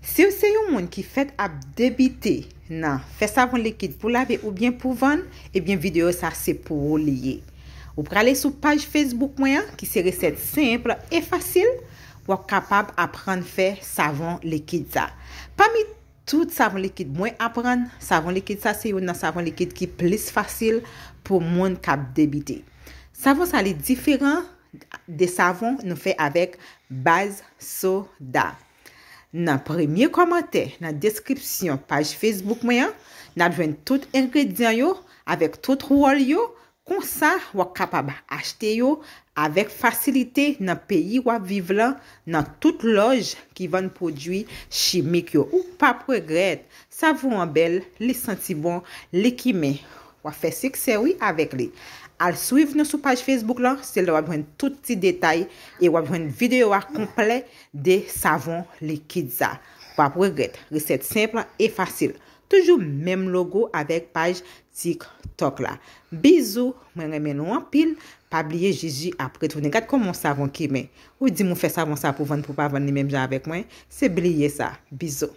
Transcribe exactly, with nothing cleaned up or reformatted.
Si w se yon moun ki fèt ap debite nan fè savon likid pou lave oubyen pou vann, ebyen videyo sa se pou ou li ye. Ou prale sou paj Facebook mwen an, ki se resèt senp e fasil, w ap kapab aprann fè savon likid sa. Pami tout savon likid mwen aprann, savon likid sa se youn nan savon likid ki plis fasil pou moun k ap debite. Savon sa li diferan de savon nou fè avèk baz soda. Nan premye kòmantè nan deskripsyon paj Facebook mwen an, n ap jwenn tout engredyan yo avèk tout wòl yo. Konsa, w ap kapab achte yo avèk fasilite nan peyi w ap viv lan, nan tout lòj ki vann pwodui chimik yo. Ou p ap regrèt. Savon an bèl, li santi bon, li kimen. W ap fè siksè wi avèk li. Al swiv nou sou paj Facebook lan, se la w ap jwenn tout ti detay e w ap jwenn videyo a konplè de savon likid sa. W ap regrèt. Resèt senp e fasil. Toujou menm logo avèk paj TikTok la. Bizou, mwen renmen nou anpil. Pa bliye Jiji ap retounen. Gad kòman yon savon kimen. Ou di m ou fè savon sa pou vann, pou pa vann li menm jan avèk mwen. Se bliye sa. Bizou.